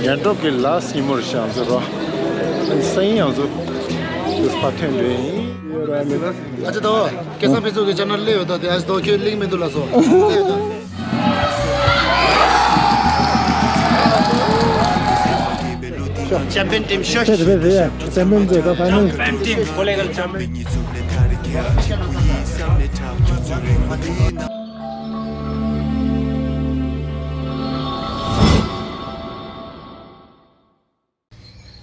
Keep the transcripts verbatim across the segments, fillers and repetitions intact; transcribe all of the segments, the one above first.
ངན་གྲོགས་ཀྱི་ལ་སི་མོར་ཤང་ཟེར་རོ། སང་ཡང་ཟུ། དུས་པ་ཐོན་འདྲེན་ཡིན། ཨ་ཅེ་དོ། སྐལ་བཟང་ཕུན་ཚོགས་ཀྱི་ཅེ་ནལ་སླེབས་ཡོད་དོ། དེ་ཨ་ཅེ་དོ་ཁྱོད་ལིང་མི་འདུག་ལ་སོ། སླེབས་ཡོད་དོ། ཅེམ་པིན་ཊིམ་ཤོ། ཅེམ་པིན་ཊིམ་ཅེམ་པིན་ཊིམ་ཀོ་ལེ་གལ་ཅེམ་པིན།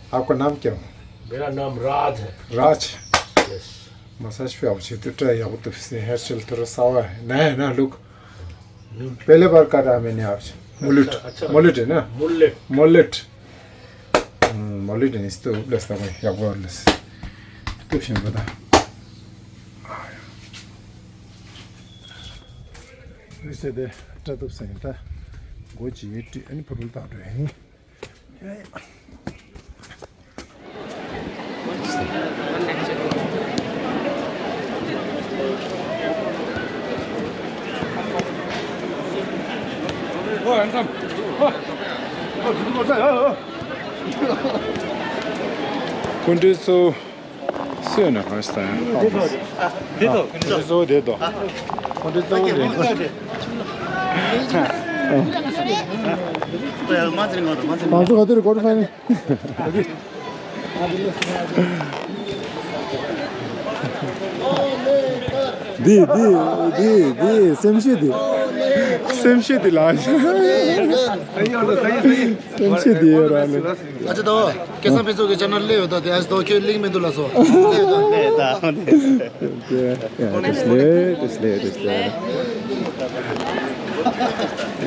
आपका नाम क्या हो? मेरा नाम राज है। राज। यस। मसाज पे आप क्षेत्र ट्राई आपको तो से हेयर स्टाइल थोड़ा सावा है, नया है ना लुक। पहले बार काटा है मैंने आपसे। मुलेट। अच्छा, अच्छा। मुलेट है ना? मुलेट। मुलेट। हम्म, मुलेट है, इस तो प्लस था भाई, या वो प्लस। तो फिर बता। रिश्ते दे, ट्रा तो सही था। गोची ये टी, अनि परुल ता रहे हैं। ཁོང་ཚོ་སུ་ཡོད་ན་གང་ཞིག་ད་ཡང་། དེ་ཚོ་དེ་ཚོ་དེ་ཚོ་དེ་ཚོ། ཁོང་ཚོ་གཙོ་བོ་དེ་ཚོ། ང་ཚོ་ག་དུས་རེད་གོ་རུ་ཕ་ནི། འདི་འདི་འདི་འདི་སེམས་ཤུགས་འདི། སེམས་ཤུགས་འདི་ལ། སེམས་ཤུགས་འདི་ཡོད་ར་ནི། ཨ་ཅེ་དོ། སྐལ་བཟང་ཕུན་ཚོགས་ཀྱི་ཅེ་ནལ་སླེབས་ཡོད་དོ། དེ་ཨ་ཅེ་དོ་ཁྱོད་ལིང་མི་འདུག་ལ་སོ། སླེབས་ཡོད་དོ། ལེ་ད། ལེ་ད། ལེ་ད། ལེ་ད།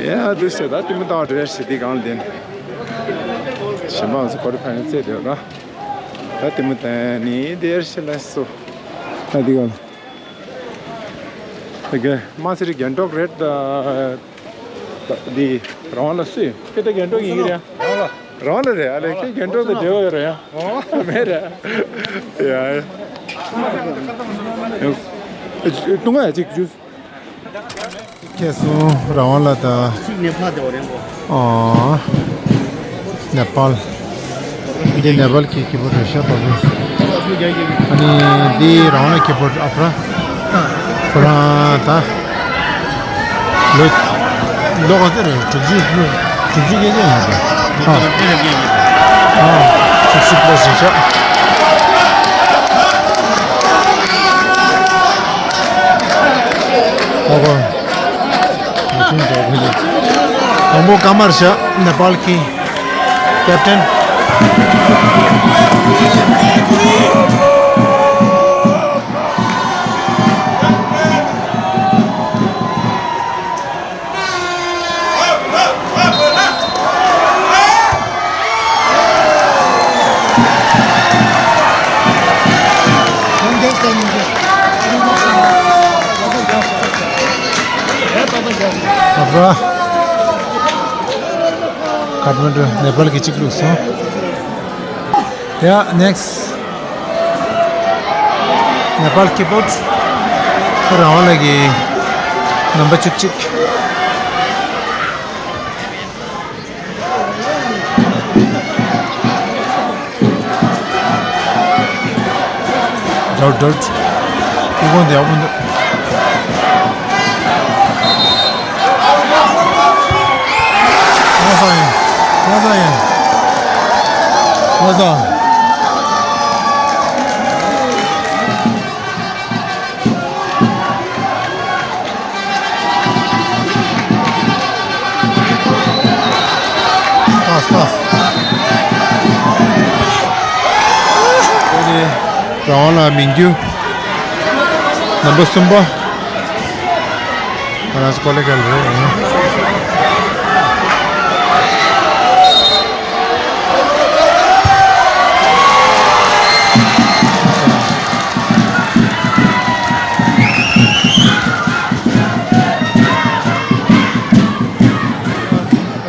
ཡ་དུ་ཤ་ད་དེ་མི་ད་འདྲ་ཞིག་དེ་གང་ལེན། ཞིམ་པ་སུ་གོ་རི་ཕ་ནི་ཚེ་དེ་ར། ད་དེ་མི་ད་ནི་དེར་ཤི་ལ་སོ། ད་དེ་གང་། ཨ་གེ་མ་སི་རི་རྒན་གྲོགས་རེད་ད། འདི་རང་ལ་སུས་ཁྱེད་ད་རྒན་གྲོགས་ཡིན་གྱི་རེད། རང་ལ་རེད། ཨ་ལས་ཁྱེད་རྒན་གྲོགས་དང་འབྲེལ་བ་ཡོད་རེད་ཡ། མེད་རེད་ཡ། ཏུང་ཨ་ཅིག་ཅུ། ཁྱེད་སུ་རང་ལ་ད། ཅིག་ནེ་ཕ་དེ་འོ་རེད་གོ། ཨོ། ནེ་པཱལ། འདི་ནེ་པཱལ་གྱི་ཁི་བོར་རེད་ཤག་པ་བུ། ཨ་ནི་འདི་རང་ལ་ཁི་བོར་ཨ་ཕ་ར། ཁོ་རང་ད། ལོ། ལོ་ག་ཚོད་རེད། དྲུག་ཅུ། དྲུག་ཅུ་བརྒྱད་ཅུ་ཡིན་ཤག་ཨ། ཨ། དྲུག་ཅུ་པ་ཞིག་ཤག་ཨ་ཁོ། དང་པོ་ཀ་མར་ཤ་ནེ་པཱལ་གྱི་ཀེབ་ཊན། ཨ་ཁ་ཐ་མན་ཌུ་ནེ་པཱལ་གྱི་གཅིག་བླུགས་སོང་། ཡ་ནེག་སི་ནེ་པཱལ་ཀི་བོཌ་རང་དབང་ལགས་ཀྱི་རྣམ་པ་བཅུ་གཅིག་ཌོཊ་ཌོཊ། ཀི་ཀོང་དེ་ཡག་པོ་འདུག་ང་ཚང་ཡིན། ང་ཚང་ཡིན། ང་ཚང་། པཱས་པཱས། དེ་ནས་རང་དབང་ལགས་མིང་རྒྱུ་ནམ་པ་གསུམ་པ། ང་རང་ཚོ་ཀོ་ལེ་གལ་རེད།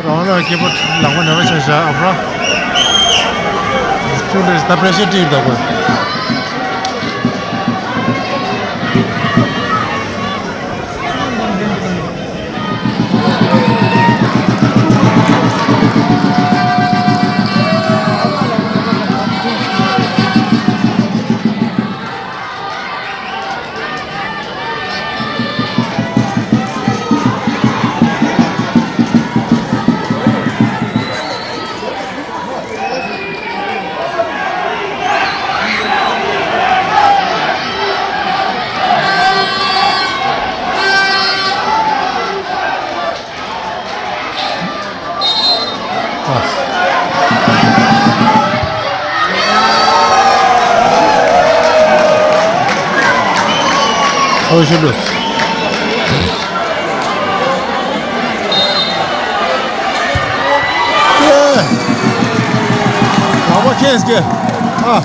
རང་ལ་སྐྱེས་པ་ལག་པ་ནས་བ་ཆ་བཞག་ཨ་ཕ། ཁྱོད་ལས་ད་པྲེ་ཤར་སྤྲད་ཡོད་ད་གོ། ཨ། ཨོ་ཤི་ལུས། ཨེ། ནག་པ་ཁེས་ཀྱི། ཨ།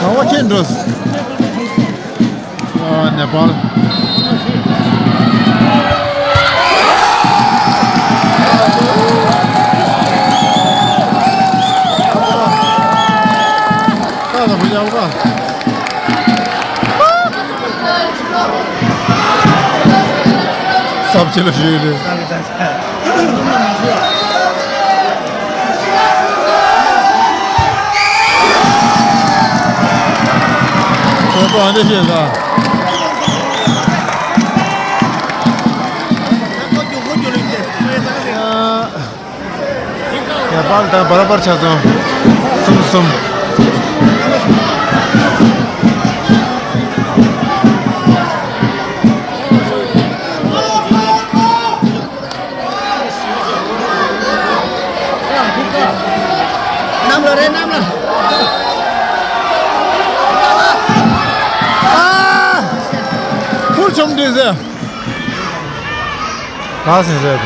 ནག་པ་ཁེས་འགྲོ། ཨ། ནེ་པཱལ། ཨ། ད་ད་བུ་ཡག་པ། སབ་ཆེ་ལ་ཞུས་རེད། ཁོས་ཁོ་ཨ་འདྲ་བཤད་ས། ནེ་པཱལ་དང་བར་བར་ཆ་ཚང་གསུམ་གསུམ། གནམ་ལ་རེད། གནམ་ལ། ཨ། ཕུར་བཅོམ་འདི་ཟེར། ལགས་སོ་ཟེར།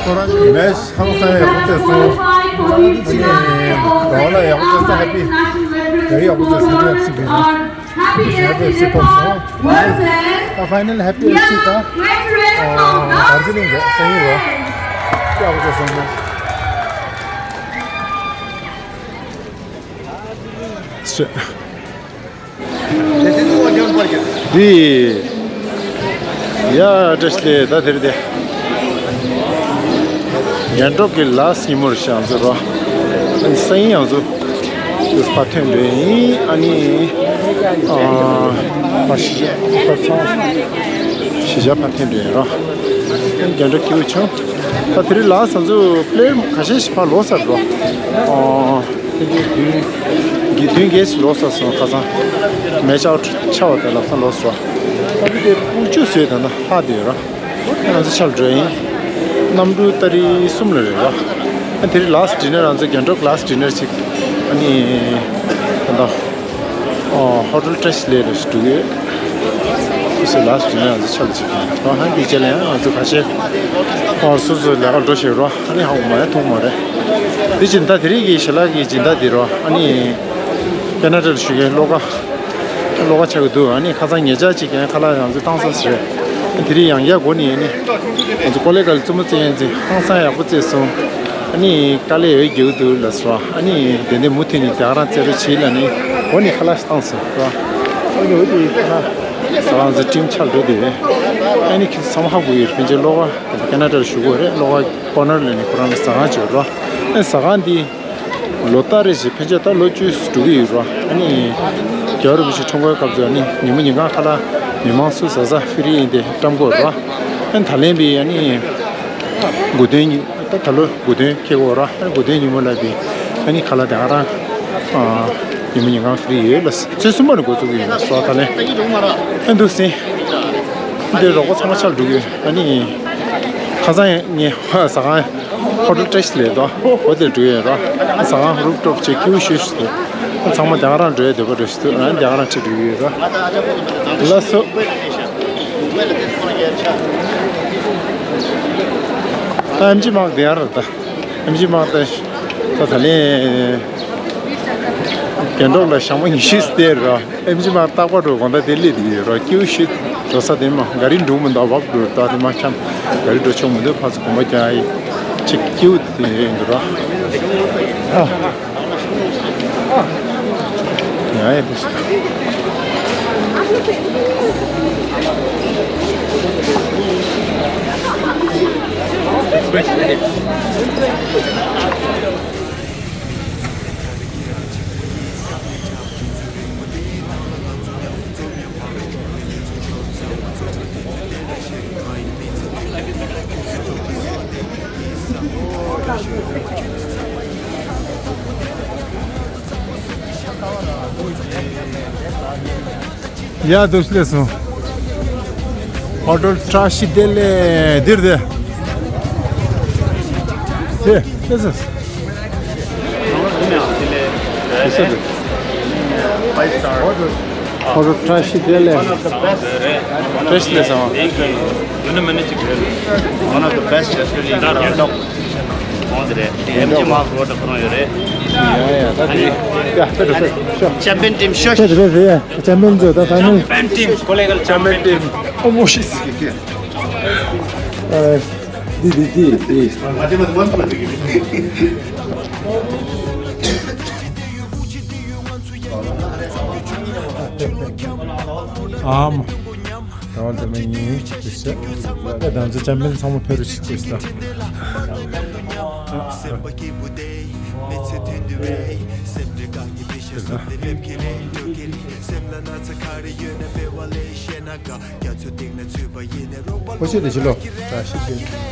ཁོ་རང་མེ་ཧང་སང་ཡག་པོ་བཙལ་སོང་། ཨ་ནི་རོགས་ལ་ཡག་པོ་བཙལ་སོང་། ཧེ་པི། དེ་ཡག་པོ་བཙལ་སོང་། ཧེ་པི་སི་གི་རེད། ཧེ་པི་སི་ཐོབ་སོང་། ད་ཕའི་ནལ་ཧེ་པི་སི་དང་། ཨོ། དར་ཛི་ལིང་གི་སང་ཉིན་རོ། ཡག་པོ་བཙལ་སོང་། ཤེས། འདི། ཡ། བཀྲ་ཤིས་བདེ་ལེགས། ད་དེར་དེ། རྒྱན་སྒྲོག་གི་ལཱ་སི་ཉིན་མོར་ཤང་ཟེར་རོ། ཨ་ནི་སང་ཉིན་ཡང་ཚོ། དུས་ཕར་ཐོན་འདྲ་ཡིན། ཨ་ནི། ཨ། ཕར་གཞིས་ཆགས་ཕར་ཚང་། གཞིས་ཆགས་ཕར་ཐོན་འདྲ་ཡིན་རོ། ཨ་ནི་རྒྱན་སྒྲོག་སྐྱིད་པོ་བྱུང་། ད་དེ་རིང་ལཱ་སི་ང་ཚོ་པི་ལེ་ཡར་ཁ་ཤས་ཤིག་ཕར་ལོག་ཚར་རོ། ཨ། ཐེངས་གཅིག་བདུན། གྱི་བདུན་བརྒྱད་ཞིག་ལོག་ཚར་སོང་། ཁ་སང་མེ་ཆར་ཆར་པ་དེ་ལ་ཁ་སང་ལོག་སོང་། ད་དེ་དེ་དབུ་ཆུ་བཟོས་དང་ད་ལྷག་བསྡད་ཡོད་ར། ང་ཚོ་ཆར་འགྲོ་ཡིན། གནམ་གྲུ་ཏ་རིག་གསུམ་ལ་རེད་ར། ཨ་དེ་རིང་ལཱ་སི་ཌི་ནར་ང་ཚོ་རྒྱན་སྒྲོག་ལཱ་སི་ཌི་ནར་ཅིག་ཨ་ནི་ད་ད། ཨོ། ཧོ་ཊེལ་བཀྲ་ཤིས་བདེ་ལེགས་ལ་འགྲོ་གི་ཡོད། དེ་ཚོ་ལཱ་སི་ཌི་ནར་ང་ཚོ་ཆར་ཅིག་ཡིན། ཨོ། ཧ་གི་རྗེས་ལ་ཡང་ང་ཚོ་ཁ་ཤས། ཨོ། སོ་སོ་ལས་ཀ་འགྲོ་བཞིན་རོ། ཨ་ནི་ཧ་གོ་མ་ཡ་མཐོང་མ་རེད། དེ་སྦྱིན་བདག་དེ་རིང་གི་ཞལ་ལག་གི་སྦྱིན་བདག་དེ་རོ། ཨ་ནི་ཁེ་ན་ཌ་ལ་བཞུགས་མཁན་བློ་དགའ། བློ་དགའ་ཆགས་ཀྱི་འདུག་ཨ་ནི་ཁ་སང་ཉེ་ཆར་ཅིག་ཡང་ཁ་ལག་ཡང་ཚོ་བཏང་སོང་ཟེར། དེ་རིང་ཡང་བསྐྱར་སྒོ་ནས་ཨ་ནི་ང་ཚོ་ཀོ་ལེ་གྷལ་ལི་རྩེད་མོ་རྩེ་མཁན་ཚོས་ཧང་སང་ཡག་པོ་རྩེས་སོང་། ཨ་ནི་དཀའ་ལས་ཡོད་རྒྱུ་འདུག་ལབ་སོང་། ཨ་ནི་དེ་འདྲ་མུ་མཐུད་ནས་དེ་ག་རང་རྩེ་རོགས་བྱེད་ལབ་ནས་སྒོ་ནས་ཁ་ལག་ཞིག་བཏང་སོང་ར། ཨ་ནི་འོ་དེ་ཁ་ལག་ཟ་ཁང་ཚོ་ཊིམ་ཆགས་འགྲོ་དེ་རེད། ཨ་ནི་ཁྱེད་ཚོ་ཚང་མ་ཧ་གོ་ཡོད་རེད། ཕན་ཆད་བློ་དགའ་ཁེ་ན་ཌ་ལ་བཞུགས་ཡོད་རེད། བློ་དགའ་ཀོ་ནར་ལབ་ནས་ཁོ་རང་གི་ཟ་ཁང་ཅིག་ཡོད་ར། ཨ་ནི་ཟ་ཁང་འདི་ལོ་ལྟར་རེ་བཞིན་ཕན་ཆད་ད་ལོ་བཅུ་འགྲོ་གི་ཡོད་ར། ཨ་ནི་རྒྱལ་བ་རིན་པོ་ཆེ་འཁྲུངས་སྐར་སྐབས་སུ་ཨ་ནི་ཉིན་མོ་ཉིན་གང་ཁ་ལག་མི་མང་སུ་ཟ་ཟ་ཧྥི་རི་ཡིན་ཏེ་བཀྲམ་གི་ཡོད་ར། ཨ་ནི་ད་ལན་པའི་ཨ་ནི་དགུ་སྟོན་ཉིན། ད་ད་ལོ་དགུ་སྟོན་འཁེལ་གྱི་ཡོད་ར། ཨ་ནི་དགུ་སྟོན་ཉིན་མོ་ལ་དེ་ཨ་ནི་ཁ་ལག་དེ་ག་རང་ཨ་ཉིན་མོ་ཉིན་གང་ཧྥི་རི་ཡོད་ལ། ཚེས་གསུམ་པ་ནས་འགོ་བཙུགས་ཀྱི་ཡོད་ལ་སོ། ད་ལན་ཨ་འདུག་སེ་འདི་རོགས་པ་ཚང་མ་ཆགས་འགྲོ་གི་ཡོད། ཨ་ནི་ཁ་སང་ངས་ཟ་ཁང་ཧོ་ཊེལ་བཀྲ་ཤིས་བདེ་ལེགས་དང་འོ་དེར་འགྲོ་ཡོད་ར། ཟ་ཁང་རུབ་ཊོབ་ཅིག་སྐྱིད་པོ་ཤོས་ཤིག་འདུག་ཚང་མ་དེ་ག་རང་འགྲོ་ཡ་འདོད་པ་འདྲ་ཞིག་འདུག་ཨ་ནི་དེ་ག་རང་ཁྲིད་འགྲོ་གི་ཡོད་ར། ལགས་སོ། ད་ཨེམ་ཆི་མག་དེ་ཡར་ད། ཨེམ་ཆི་མག་ད། ད་ད་ལན་རྒྱན་སྒྲོག་ལ་ཞག་མ་ཉི་ཤུ་སྟེར་ར། ཨེམ་ཆི་མག་རྟག་པར་འགྲོ་དགོང་དག་དེ་སླེབས་དེ་ཡོད་ར། སྐྱིད་པོ་ཞིག་འགྲོ་ས་དེ་མ་ག་རི་འགྲོ་མི་འདུག་བབ་འགྲོ་ད་དེ་མ་འཁྱམ་ག་རི་འགྲོ་ཆོག་མི་འདུག་ཕར་ཚུར་གོམ་པ་རྒྱག་ཡི་ཅིག་སྐྱིད་པོ་དེ་འདུག་ར། ཨ། ཡ་ཡ་དེ་ཞིག་ཡ་དུ་སླེབས་སོང་། ཧོ་ཊེལ་བཀྲ་ཤིས་བདེ་ལེགས་འདིར་དེ། དེ་སླེབས་སོང་། Five star. ཧོ་ཊེལ་བཀྲ་ཤིས་བདེ་ལེགས། བཀྲ་ཤིས་བདེ་ལེགས་ཟེར་བ། One of the best. བཀྲ་ཤིས་བདེ་ལེགས་ཟེར་བ། One of the best restaurant in Gangtok. ཨོ་དེ་རེད། དེ་ཨེམ་ཇི་མཱལ་རོ་ཌི་ཁོ་རང་ཡོད་རེད། ཡ་ཡ། ད་དེ་ཡ་ཕེབས་རོགས་ཕེབས་ཤོག་ཅེམ་པིན་ཊིམ་ཤོག་ཅེམ་པིན་ཊིམ་ཤོག་ཅེམ་པིན་ཊིམ་ཤོག་ཅེམ་པིན་ཊིམ་ཤོག་ཅེམ་པིན་ཊིམ། ཨོ་མོ་ཤི་སི་ཀེ་ཀེ། ཨ། དེ་དེ་དེ་དེ། ཨམ། ད་བར་དུ་མི་གཉིས་ཀྱི་ཟེར། ད་ང་ཚོ་ཅེམ་པིན་ཚང་མ་ཕེབས་རོགས་ཞུ་དགོས་ཟེར། ཨོ་ཤེ་དེ་ཕྱི་ལོགས་བཀྲ་ཤིས་བདེ་ལེགས།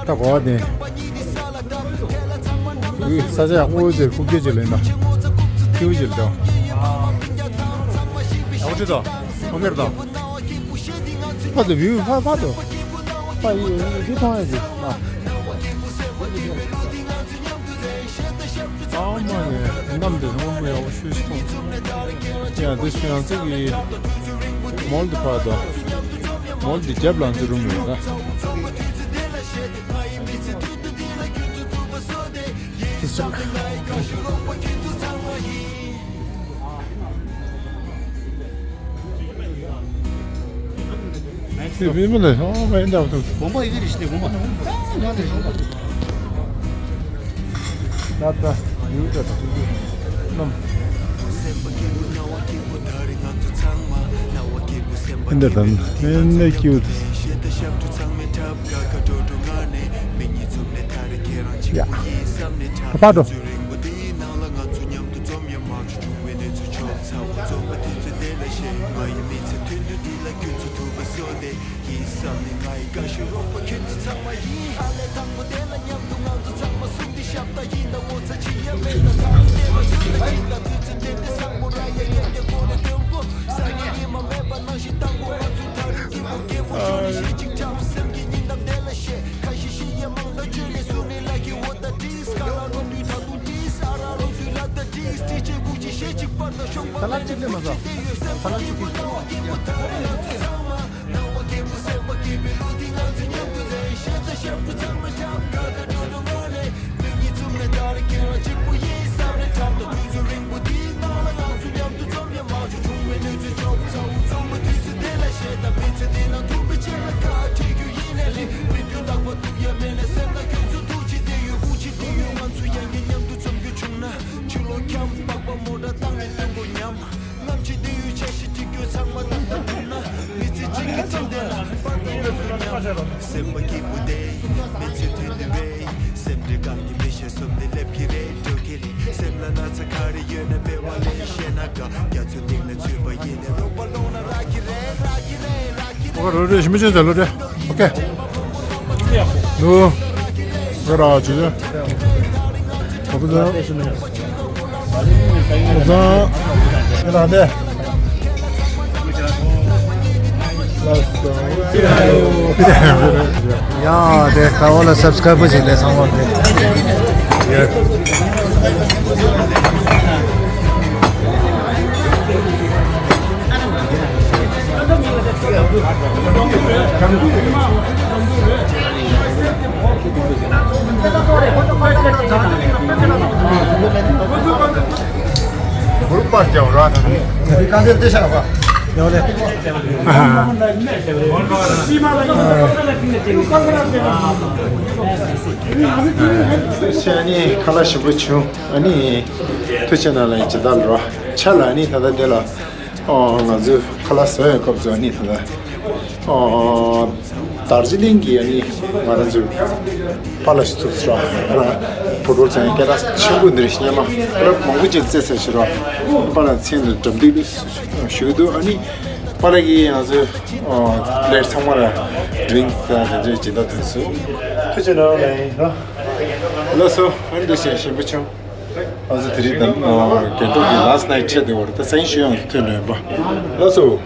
ད་གོ་བ་དེ། ས་ཆ་ཡག་པོ་ཟེར་ཁུག་ཀྱོག་ཅིག་ལེན་ན། ཁྱེའུ་ཅིག་ལ། ཨ་ཁུ་ཁྲི་ཏོ། ཁུག་ཀྱོག་རེད་དོ། ཕ་དོ་བིའུ་ཕ་ཕ་དོ། ཕ་ཡི་ཡི་མཐོང་ཡ་ཅིག་ཨ། ཨ་མ་ཡེ། གནམ་དེ་སྔོན་པོ་ཡག་པོ་ཤོད་ཤོག་ཡ་དེ་ཤོད་ཡང་ཚིག་གི། མོལ་དེ་ཕ་དོ། མོལ་དེ་རྒྱབ་ལ་ཚིག་རུམ་ཡོད་ན། དེ་བི་མི་ལ་ཧོ་མ་ཡིན་འདྲ་བ་དང་། དགོངས་པ་ཡི་རིགས་ནས་དགོངས་པ། ད་ད་ཡུལ་ད་ད་ཡུལ་ད་ད་ནམ། འདི་དང་འདི་ནས་ཀྱུ། ཡ། ཕ་ཕ་འགྲོ། ས་ལ་གཅིག་ལས་མ་ཟ། ས་ལ་གཅིག་གིས། ཨོ་ཁེ། རོ་རེ་ཞིམ་པོ་བྱས་ཟེར་ལོ་རེ། ཨོ་ཁེ། ལུ། ང་ར་ཅི་ཡ། ཨོ་ཁེ། ཨོ་ཁེ། ང་ར་དེ། ཡ་དེ་ད་འོ་ལ་སབ་སི་ཀ་རའིབ་བྱེད་དེ་ཚང་མ་དེ། ཨ་ནི་ཁ་ལག་ཞིམ་པོ་བྱུང་། ཨ་ནི་ཐུགས་རྗེ་གནང་ལ་ཇི་ལྟར་རོ། ཆ་ལ་ཨ་ནི་ད་ལྟ་དེ་ལ། ཨོ་ང་ཚོས་ཁ་ལག་ཟ་བའི་སྐབས་སུ་ཨ་ནི་ད་ལྟ། ཨོ་དར་ཇི་ལིང་གི་ཨ་ནི་ང་རང་ཚོའི་པཱ་ལགས་ཤིག་ཐུག་སོང་ར། ཕོ་ཊོ་ཚང་སྐད་གྲགས་ཆེན་པོ་འདིར་སྙེ་མ་ཁ་ལག་མང་པོ་ཅིག་བཙལ་ཚར་ཞིག་ར། པཱ་ལགས་མཚན་དུ་འགྲམ་སྟེགས་ཞུ་གི་འདུག་ཨ་ནི། པཱ་ལགས་ཀྱིས་ང་ཚོའི་ཨོ་པི་ལེ་ཊི་ཚང་མ་ལ་ཌི་རིང་ཀི་དང་དེ་ཚོའི་སྦྱིན་བདག་ཐོན་སོང་། ཐུགས་རྗེ་གནང་ལགས་ཡིན་རོ། ལགས་སོ། ཨ་ནི་འདི་བྱས་ཞིམ་པོ་བྱུང་། ང་ཚོ་དེ་རིང་དང་ཨོ་རྒྱན་སྒྲུང་གི་ལ་སི་ཊི་ནའི་ཊི་ཆད་དེ་བར་ད་སང་ཞོགས་ཡང་ཐོན་ནས་ཡིན་པ། ལགས་སོ།